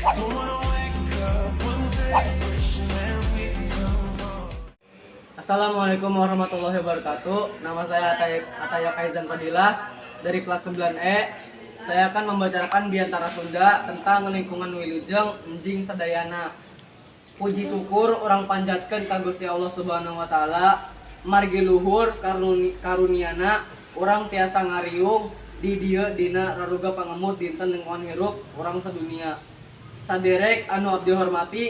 Don't wanna wake up one day wishing that we'd done more. Assalamualaikum warahmatullahi wabarakatuh. Nama saya Ataya, Ataya Kaizan Fadilah dari kelas 9E. Saya akan membacakan biantara Sunda tentang lingkungan. Wilujeng enjing sadayana. Puji syukur urang panjatkeun ka Gusti Allah Subhanahu wa Taala, margi luhur karuniana urang tiasa ngariung di dieu dina raruga pangemut Dinten Lingkungan Hirup urang sadunia. Saderek anu abdi hormati,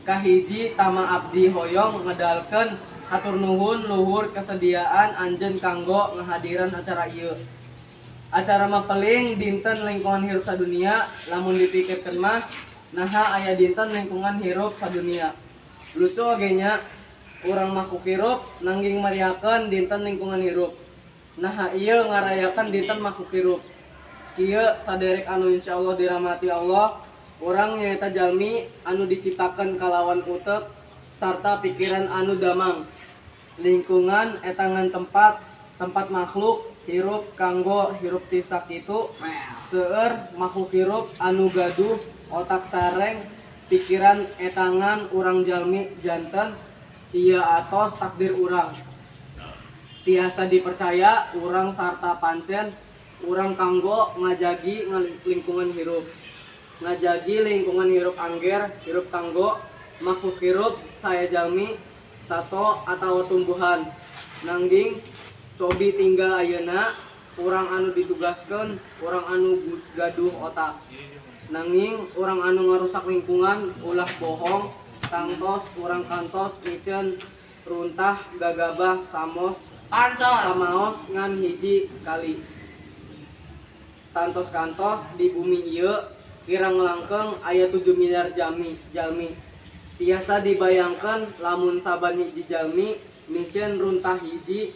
kahiji tama abdi hoyong ngedalkeun hatur nuhun luhur kesediaan anjeun kanggo ngahadiran acara ieu. Acara mapeling Dinten Lingkungan Hirup Sadunia. Lamun dipikirkeun mah, naha aya Dinten Lingkungan Hirup Sadunia? Lucu oge nya, urang makhluk hirup nanging mariakeun Dinten Lingkungan Hirup. Naha ieu ngarayakeun dinten makhluk hirup? Kieu, saderek anu insyaallah dirahmati Allah, urang nyaeta jalmi anu diciptakeun kalawan utek sarta pikiran anu damang. Lingkungan eta ngan tempat tempat makhluk hirup kanggo hirup. Ti sakitu seueur makhluk hirup anu gaduh otak sareng pikiran, eta ngan urang jalmi. Janten ieu atos takdir urang, tiasa dipercaya urang sarta pancen urang kanggo ngajagi lingkungan hirup, ngajagi lingkungan hirup angger hirup kanggo makhluk hirup, saya jalmi, sato atau tumbuhan. Nanging cobi tinggal ayeuna, urang anu ditugaskeun, urang anu gaduh otak, nanging urang anu ngarusak lingkungan. Ulah bohong, tangtos urang kantos miceun runtah gagabah samos Pansos. Samaos ngan hiji kali. Tantos kantos di bumi ieu kirang langkung aya 7 miliar jalmi. Tiasa dibayangkan lamun saban hiji jalmi miceun runtah hiji,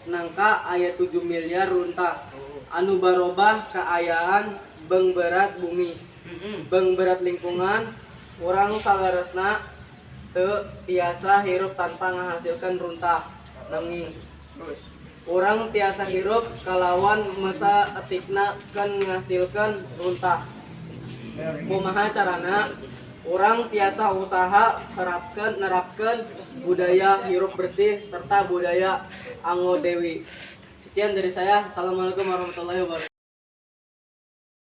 nangka aya 7 miliar runtah anu barobah kaayaan beungberat bumi, beungberat lingkungan urang. Saleresna teu tiasa hirup tanpa ngahasilkan runtah, nanging urang tiasa hirup kalawan mesa etikna kan ngahasilkan runtah. Kumaha carana? Urang tiasa usaha terapkan, nerapkan budaya hirup bersih serta budaya Ango Dewi. Sekian dari saya. Assalamualaikum warahmatullahi wabarakatuh.